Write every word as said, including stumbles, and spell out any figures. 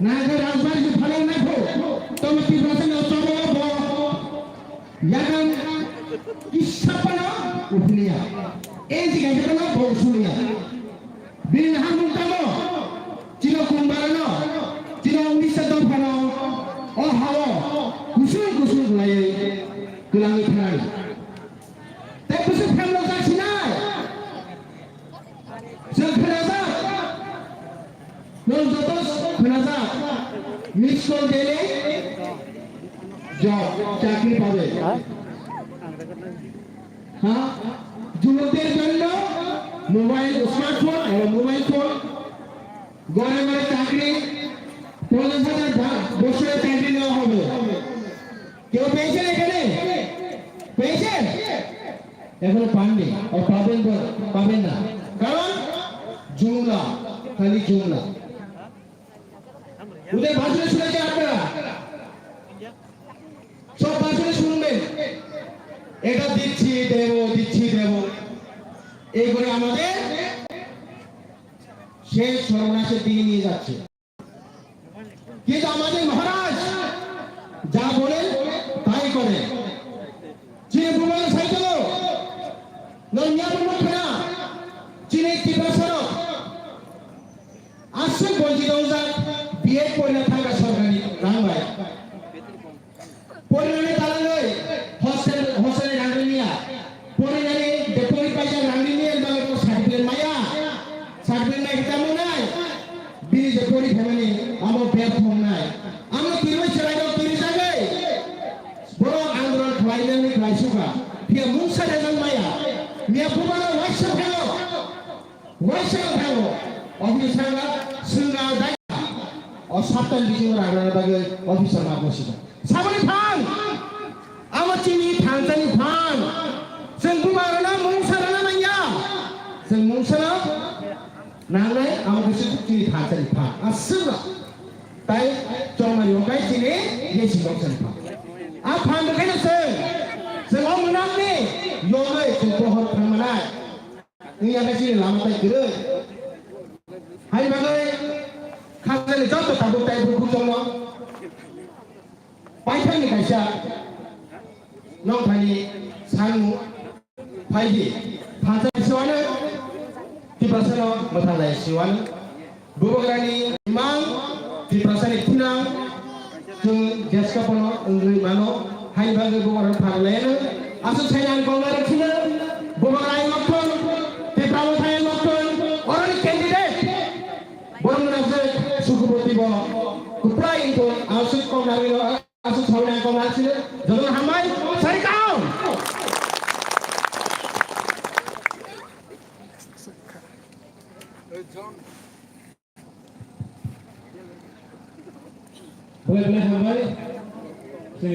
Naga Rajbari je phalung nai pho, tomo Tiprasa no chobo bo. Yakan kisa pano uphiliya. E jiga pano bo usuliya. Bini hamung tamo, chino Kumbarano, chino Unisa dophano, o hao, kusung kusung khlaiwi kwlangwi thangnani. Tei kusung phamno jak sinai. Chwng khnajak. Nwng joto khnajak. Miss call dile job, chakri pabe. হ্যাঁ, যুবকদের জন্য mobile, smartphone এবং mobile phone, ঘরে ঘরে চাকরি, পঞ্চাশ হাজার ভা-, বছরে চাকরি দেওয়া হবে। কেউ পেয়েছেন এখানে? পেয়েছেন? এখনো পাননি, আর পাবেন তো, পাবেন না। কারণ জুমলা, খালি জুমলা। ওদের ভাষণে শুনেছেন আপনারা? সব ভাষণে শুনবেন, এটা দিচ্ছি, দেব, দিচ্ছি, দেব। এই করে আমাদের শেষ সর্বনাশের দিকে নিয়ে যাচ্ছে। কিন্তু আমাদের মহারাজ যা বলেন তাই করেন। Chini bumano saitolo, nang yabu mukha na, chini Tiprasano, aswk bonchito wngjak, B Ed porina thangkha sorkarni rang bai. Porinani talangwi hostel, hostelni rang riniya. Porinani de pori paijak rang riniya, bagwi bo certificate maya. Certificate nai kita monai. Bini je pori phaimani amo berthok nai. Amo kirwi chwrairok kirijagwi. Borok andolon khlainani khlaisukha. Phiya mungsa rejak maya. Miya bumano waisa phaio. Waisa phaio. Officer ga swnga dai. O saptani bisingo ragrana bagwi officer ma bosika. Saboni phan. Amo chini thansani phan. Chwng bumarona mungsa rana nangya. Chwng mungsano nangnai amo khe chini thansani phan. Aswkno. Tai chongmani okai chini yesi mungsani phan. A phan rwkhaino chwng. Chwng o mwnakni yogwi chwng pohor thangmanai. Wngya khe chini lama tai kwrwi. Hai bagwi khajani joto tabuk tai bukhuk chongno. Paithakni kaisa nongthani sanmung phaidi. Thansa siwano Tiprasano mwthanglai siwano. Bubagrani imang Tiprasani thinang chwng jeska pono wngwi mano. Hai bagwi bubagrano pharlaino. Aswk saina ang kongna rw thino. Bubagra imang thon, Tipra mwthai imang thon. Oroni candidate. Borok mwnajak Sukuboti bo kuprai wngkon, aswk kok narwino, aswk sawi nang kok narwsino, jotono hambai, sai kaham. Belai belai hambai, si